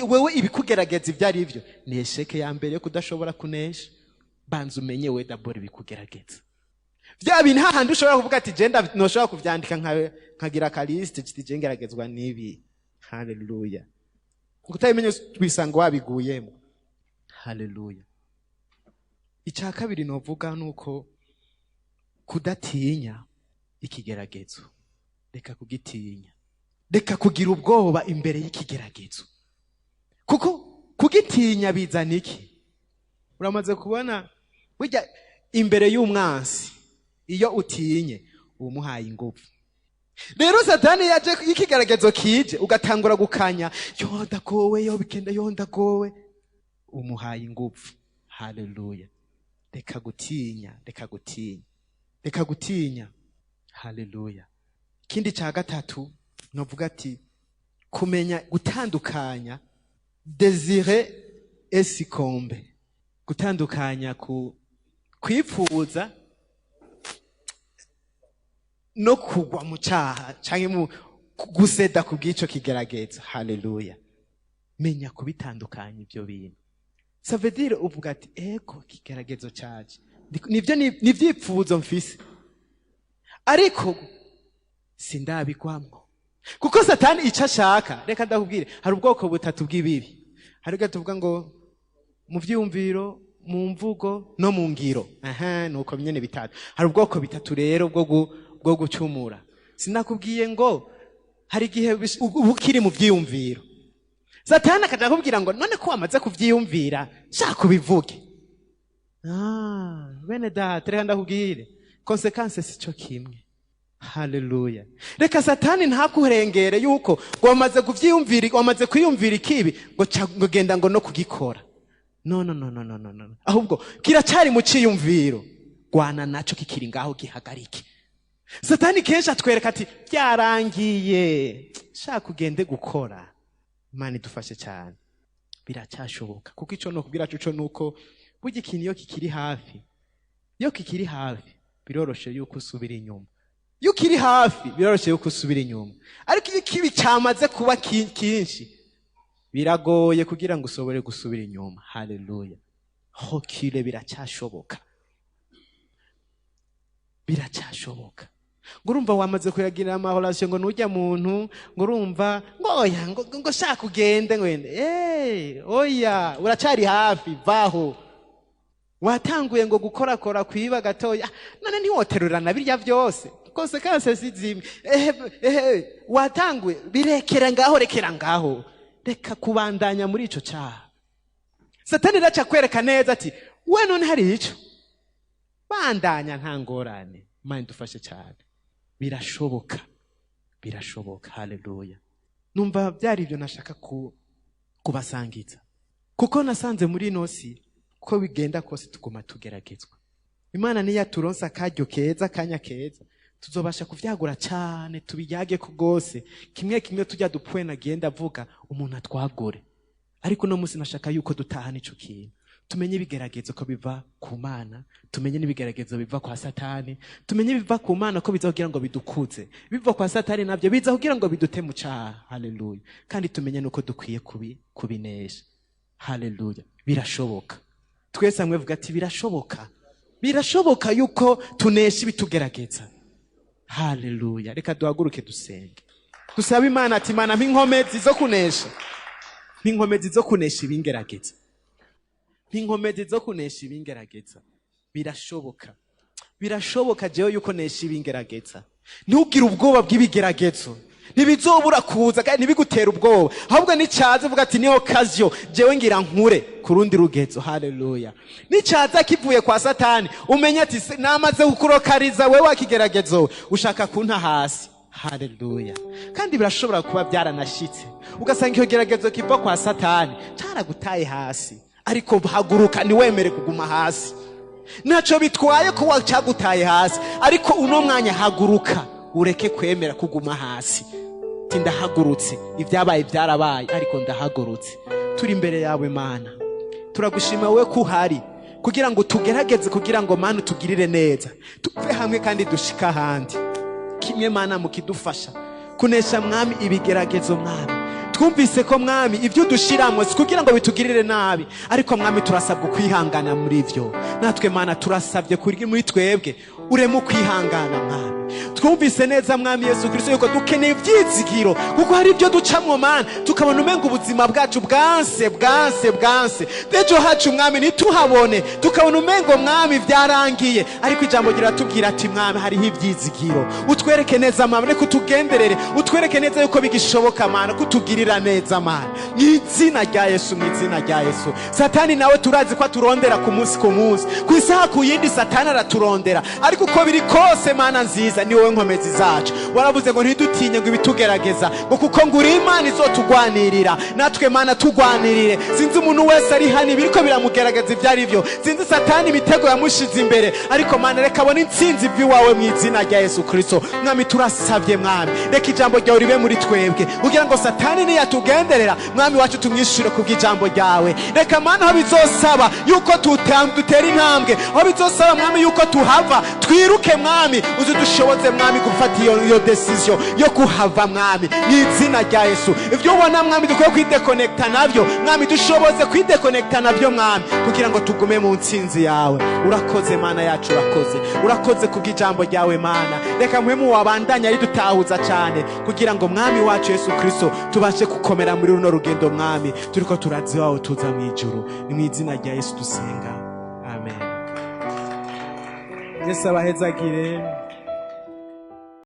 wewe ibikugerageza ibyo ari byo ni échec ya mbere yo kudashobora kunesha. Banza umenye we d'abord ibikugerageza, bya bintu hahandi ushobora kuvuga ati: "Je noshobora kuvyandika nkagira aka liste kiti je ngeragezwa n'ibi." Haleluya! Kutabimenya wisanga wabiguyemo. Haleluya! Icya kabiri novuga ni uko kudatinya ikigeragezo. Reka kugitinya, reka kugira ubwoba imbere y'ikigeragezo, kuko kugitinya bizana iki? Uramaze kubona burya imbere y'umwansi iyo utinye, umuhaye ingufu. Rero Satani yaje, ikigeragezo kije, ugatangura gukanya: "Yo ndagowe, yo bigenda, yo ndagowe," umuhaye ingufu. Haleluya! Reka gutinya, reka gutinya, reka gutinya. Haleluya! Ikindi cya gatatu novuga ati kumenya gutandukanya désirer et succomber, gutandukanya ku kwipfuza no kugwa mu cyaha canke mu guseda ku bw'ico kigeragezo. Haleluya! Menya kubitandukanya ibyo bintu. Ça veut dire uvuga ati: "Ego, kigeragezo caje, nivyo ni ivyipfuzo mfise, ariko sindabigwamwo." Kuko Satani icyo ashaka, reka ndakubwire, hari ubwoko butatu bw'ibibi. Hari ubwo tuvuga ngo mu vyiyumviro, mu mvugo no mu ngiro. Aha nuko nyene bitatu. Hari ubwoko bitatu rero bwo gucumura. Sinakubwiye ngo hari igihe uba ukiri mu vyiyumviro, Satani akaja akubwira ngo: "None ko wamaze kuvyiyumvira, shaka ubivuge." Ah, bene data, reka ndakubwire, conséquences sico kimwe. Haleluya! Reka Satani ntakurengere yuko ngo wamaze kuvyiyumvira, wamaze kwiyumvira ikibi, ngo ca ngo genda ngo no kugikora. No, no, no, no, no, no, no. Ahubwo kiracari mu ciyumviro, gwana naco kikiri ngaho, gihagarike. Satani kenshi atwereka ati: "Byarangiye, shaka ugende gukora." Imana idufashe cyane. Biracyashoboka, kuko icyo nokubwira cyo nuko burya ikintu iyo kikiri hafi, iyo kikiri hafi, biroroshe yuko usubira inyuma. Iyo ukiri hafi, biroroshe yuko usubira inyuma. Ariko iyo ikibi cyamaze kuba kinshi, biragoye kugira ngo usobore gusubira inyuma. Haleluya! Hokire, biracyashoboka, biracyashoboka. Ngo urumva wamaze kuyagirira amahorasiyo, ngo nujya muntu, ngo urumva ngo oya, ngo shaka ugende, ngo wende. Oya, uracyari hafi, vaho. Watanguye ngo gukorakora kwiba gatoya. Ah, none ntiwoterurana birya byose, conséquences si zimwe. Ehe, ehe, watanguye, birekera ngaho, rekera ngaho, reka kubandanya muri ico cyaha. Satani iraca kwereka neza ati: "We, none hari ico, bandanya, nta ngorane." Imana idufashe cyane. Birashoboka, birashoboka. Haleluya! Numva byari ibyo nashaka kubasangiza, kuko nasanze muri ino si, uko bigenda kose, tuguma tugeragezwa. Imana niyo yaturonsa akaryo keza, akanya keza, tuzobasha kuvyagura cyane, tubiyage ko rwose kimwe kimwe, tujya dupfuye nagenda avuga umuntu atwagure. Ariko uno munsi nashaka yuko dutahana ico kintu, tumenye ibigeragezo ko biva ku Mana, tumenye n'ibigeragezo biva kwa Satani, tumenye ibiva ku Mana ko biza kugira ngo bidukuze, biva kwa Satani nabyo biza kugira ngo bidute mu caha. Haleluya! Kandi tumenye nuko dukwiye kubinesha. Haleluya! Birashoboka. Twese hamwe vuga ati: "Birashoboka, birashoboka yuko tunesha ibitugerageza." Haleluya! Reka duhaguruke dusenge, dusabe Imana ati: "Imana, mpa inkomezi zo kunesha, mpa inkomezi zo kunesha ibingerageza, mpa inkomezi zo kunesha ibingerageza." Birashoboka, birashoboka jewe yuko nesha ibingerageza. Ntugire ubwoba bw'ibigeragezo, ntibizobura kuza, kandi ntibigutere ubwoba. Ahubwo nicyaza, uvuga ati: "Niyo occasion, jewe ngira nkure ku rundi rugezo." Haleluya! Nicyaza kivuye kwa Satani, umenye ati: "Namaze kukurokariza wewe wakigeragezo, we ushaka kunta hasi." Haleluya! Kandi birashobora kuba byaranashitse, ugasanga icyo geragezo kiva kwa Satani caragutaye hasi. Ariko haguruka, ntiwemere kuguma hasi. Ntacyo bitwaye ko cyagutaye hasi, ariko uno mwanya haguruka, ureke kwemera kuguma hasi. Ati: "Ndahagurutse, ibyabaye byarabaye, ariko ndahagurutse." Turi imbere yawe Mana, turagushima wowe ko uhari kugira ngo tugerageze, kugira ngo Mana utugirire neza, tuve hamwe kandi dushika ahandi. Kimwe Mana, mukidufasha kunesha Mwami ibigeragezo. Mwami, twumvise ko Mwami ibyo udushiramo si kugira ngo bitugirire nabi, ariko Mwami turasabwa kwihangana muri byo. Natwe Mana turasabye kuri muri twebwe ureme ukwihangana. Mwami, twumvise neza, Mwami Yesu Kristo, yuko dukeneye ibyizigiro, kuko hari ibyo ducamwo Mana tukabona umenga ubuzima bwacu bwanse, bwanse, bwanse, ejo hacu Mwami ntituhabone, tukabona umengo Mwami byarangiye. Ariko ijambo riratubwira ati: "Mwami, hariho ibyizigiro." Utwereke neza Mwami, reka utugenderere, utwereke neza yuko bigishoboka Mana kutugirira neza Mana, mu izina rya Yesu, mu izina rya Yesu. Satani nawe turazi ko aturondera ku munsi ku munsi, ku isaha ku yindi, Satani araturondera. Ariko uko biri kose Mana nziza, ni wowe nkomezi zacu. Waravuze ngo ntidutinye ngo ibitugerageza, ngo kuko ngo uri Imana izotugwanirira. Natwe Mana tugwanirire. Sinzi umuntu wese ari hano ibiriko biramugerageza ibyo ari byo, sinzi Satani imitego yamushize imbere, ariko Mana reka abone intsinzi iva iwawe mu izina rya Yesu Kristo. Mwami, turasabye Mwami, reka ijambo ryawe ribe muri twebwe, kugira ngo Satani niyatugenderera, Mwami wacu, tumwishyure kubw'ijambo ryawe. Reka Mana, aho bizosaba yuko dutera intambwe, aho bizosaba Mwami yuko tuhava twiruke, Mwami uzi dushoboze Mwami gufata iyo décision yo kuhava. Mwami, mu izina rya Yesu, ibyo ubona Mwami dukwiye kwidekonekita nabyo, Mwami dushoboze kwidekonekita nabyo Mwami, kugira ngo tugume mu ntsinzi yawe. Urakoze Mana yacu, urakoze, urakoze kubw'ijambo ryawe Mana. Reka Mpwemu wabandanya ridutahuza cyane, kugira ngo Mwami wacu Yesu Kristo tubashe gukomera muri runo rugendo Mwami turiko turaza iwawe, tuza mu ijuru. Ni mu izina rya Yesu dusenga, amen. Yesu abahezagire.